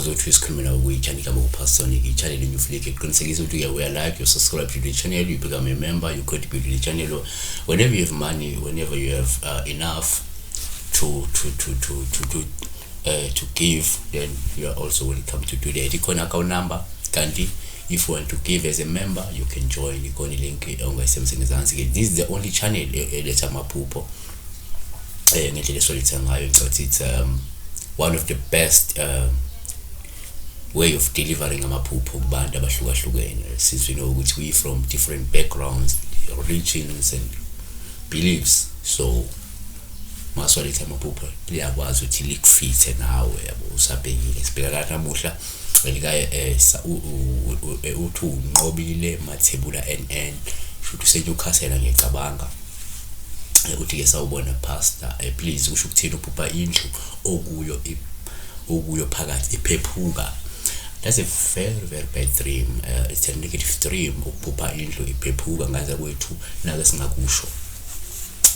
Zothi sikhulume nawe kuyi-channel igama kuPastor i-channel New Flick. Qinisekisa ukuthi uya like, you subscribe to the channel, you become a member, you contribute to the channel. Whenever you have money, whenever you have enough to give, then you are also welcome to do that. Ikhona account number, kanti if you want to give as a member, you can join. Ikhona i-link ongayisebenzisa ngezansi. This is the only channel eletha amaphupho ngendlela esiwaletha ngayo. Ngicabanga ukuthi it's one of the best way of delivering amaphupho kubantu abahlukahlukene, since we know ukuthi we from different backgrounds, religions and beliefs. So maswaletha amaphupho, liyakwazi ukuthi likufithe nawe, yabo. Usabhekile, sibheka la namuhla elika uthi uNqobile Mathebula NN, shuthi useNewcastle, ngiyacabanga. Uthi-ke, "Sawubona Pastor, please kusho ukuthini uphupha indlu okuyo phakathi iphephuka?" That's a very, very bad dream. It's a negative dream ukuphupha indlu iphephuka. Ngaze kwethu nake singakusho,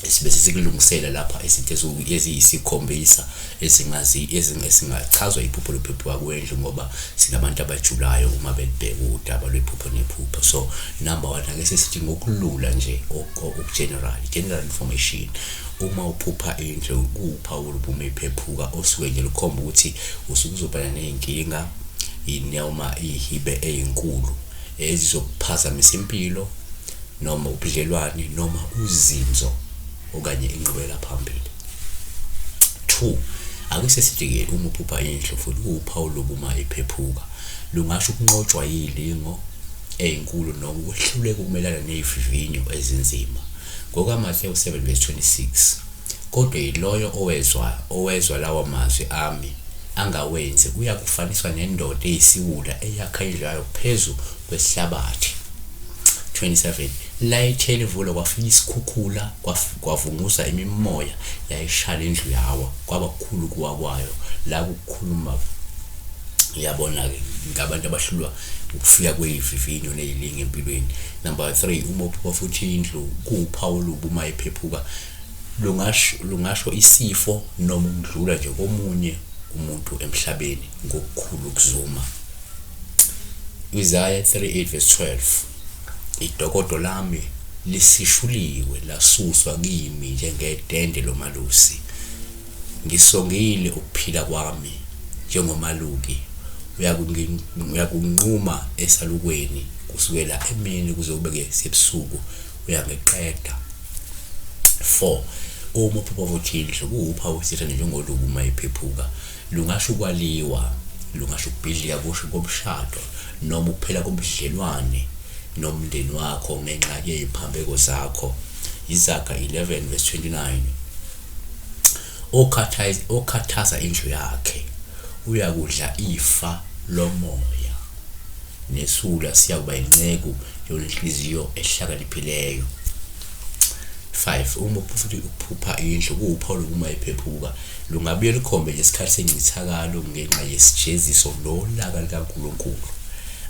sibe sesikulungisela lapha izinto eziyisikhombisa ezingazi esingachazwa iphupho lokuphephuka kwendlu, ngoba singabantu abajulayo uma belibheka udaba lwephupho nephupho. So number one, ake sesithi ngokulula nje, oku-general, general information, uma uphupha indlu kuwuphawu uma iphephuka, osuke nje lukhomba ukuthi usuke uzobhekana ney'nkinga noma iy'hibe ey'nkulu ezizokuphazamisa impilo noma ubudlelwane noma uzinzo okanye inqubekela phambili. Two, ake sesithi-ke uma uphupha indlu futhi kuwuphawu lobu uma iphephuka, lungasho ukunqotshwa yilingo ey'nkulu noma ukwehluleka ukumelana ney'vivinyo ezinzima. NgokaMathewu 7 verse 26, "Kodwa yiloyo owezwa lawa mazwi ami angawenzi uyakufaniswa nendoda eyisiwula eyakha indlu yayo phezu kwesihlabathi." 27, layithela imvula, kwafika isikhukhula, kwavunguza imimoya, yayishaya indlu, yawa, kwaba kukhulu kuwa kwayo. La kukhuluma, uyabona-ke, ngabantu abahlulwa ukufika kwey'vivinyo ney'lingo empilweni. Number 3, uma uphupha futhi indlu kuwuphawu olubi uma iphephuka, lungasho isifo noma ukudlula nje komunye umuntu emhlabeni ngokukhulu ukuzuma. Isaiah 38 verse 12, "Idokodo lami lisishuliwe lasuswa kimi njengetende lomalusi. Ngisongile ukuphila kwami njengomaluki, uyakunquma esalukweni kusukela emini kuze kube sebusuku, uyangiqeda." 4, uma uphupha futhi indlu kuwuphawu esithanda njengolubu uma iphephuka, lungasho ukwaliwa, lungasho ukubhidlika kusho komshado noma ukuphela kobudlelwane nomndeni wakho ngenxa yey'phambeko zakho. Izaga 11 verse 29, "Okhathaza indlu yakhe uyakudla ifa lomoya, nesula siyakuba inceku yonenhliziyo ehlakaniphileyo." 5, uma futhi uphupha indlu kuwuphawu uma iphephuka, lungabuye lukhombe nje isikhathi sencithakalo ngenxa yesijeziso nolaka likaNkulunkulu.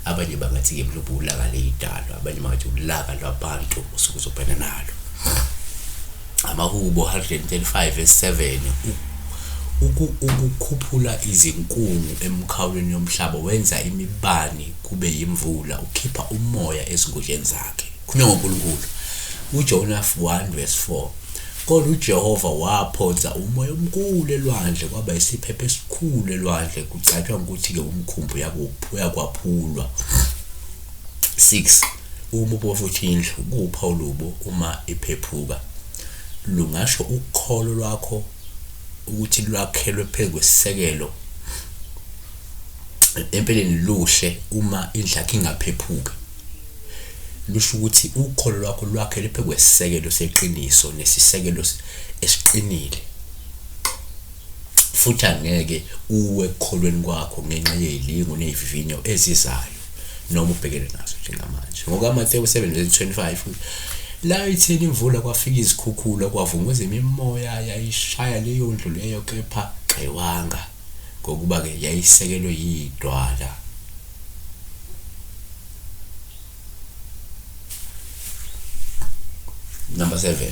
Abanye bangathi-ke mhlawumbe ulaka ley'dalwa, abanye bangathi ulaka lwabantu osuke uzobhekana nalo. Amahubo 135 verse 7, "Ukukhuphula izinkungu emikhawulweni yomhlaba, wenza imibani kube yimvula, ukhipha umoya ezingutsheni zakhe." Khulunywa ngoNkulunkulu. UJona 1 verse 4, "Kodwa uJehova waphonsa umoya omkhulu elwandle, kwaba isiphepho esikhulu elwandle, kucatshangwa ukuthi-ke umkhumbi uyakwaphulwa." 6, uma uphupha futhi indlu kuwuphawu lubo uma iphephuka, lungasho ukholo lwakho ukuthi lwakhelwe phezu kwesisekelo empeleni luhle. Uma indlu yakho ingaphephuki, lusho ukuthi ukholo lwakho lwakhelwe phezu kwesisekelo seqiniso nesisekelo esiqinile, futhi angeke uwe ekukholweni kwakho ngenxa yey'lingo ney'vivinyo ezizayo noma ubhekene nazo njengamanje. NgokaMathewu 7 verse 25, la itheni imvula, kwafika izikhukhula, kwavunguza imimoya, yayishaya leyo ndlu leyo, kepha ayiwanga, ngokuba-ke yayisekelwe yidwala. Number 7,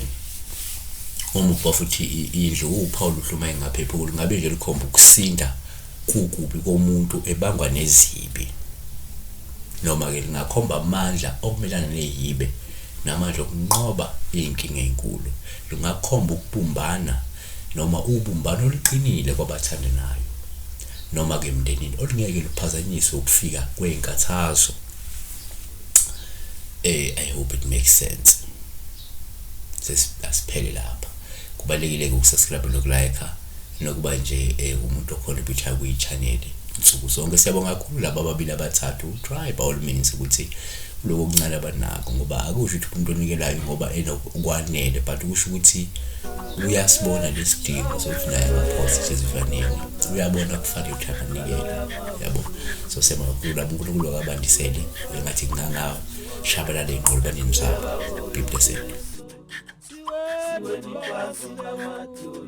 uma uphupha futhi indlu kuwuphawu luhle uma ingaphephuki, lungabe nje lukhomba ukusinda. kukubi komuntu ebangwa nezibi. Noma-ke lingakhomba amandla okumelana nezihibe namandla okunqoba izinkinga ezinkulu. Lungakhomba ukubumbana noma ubumbano oluqinile kwabathandanayo noma-ke emndenini olungeke luphazanyiswe ukufika kwezinkathazo. I hope it makes sense. Asiphele lapha. Kubalulekile-ke ukusubscribe nokulike nokuba nje umuntu ocontribute kwi-channel nsuku zonke. Siyabonga kakhulu laba ababili abathathu. Try by all means ukuthi kuloko okuncane abanako, ngoba akusho ukuthi umuntu onikelayo ngoba enokwanele, but kusho ukuthi uyasibona lesidingo sokuthi naye angaphosa esivivaneni, uyabona kufanele ukuthi anganikela, yabo. So siyabonga kakhulu labo, uNkulunkulu akabandisele engathi kungangashabalala ey'nqolobaneni zabo. Be blessed. Siweni phansi namadolo,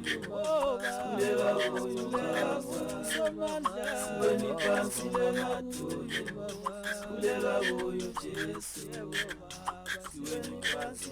sikhuleka kuyo Jesu. Siweni phansi.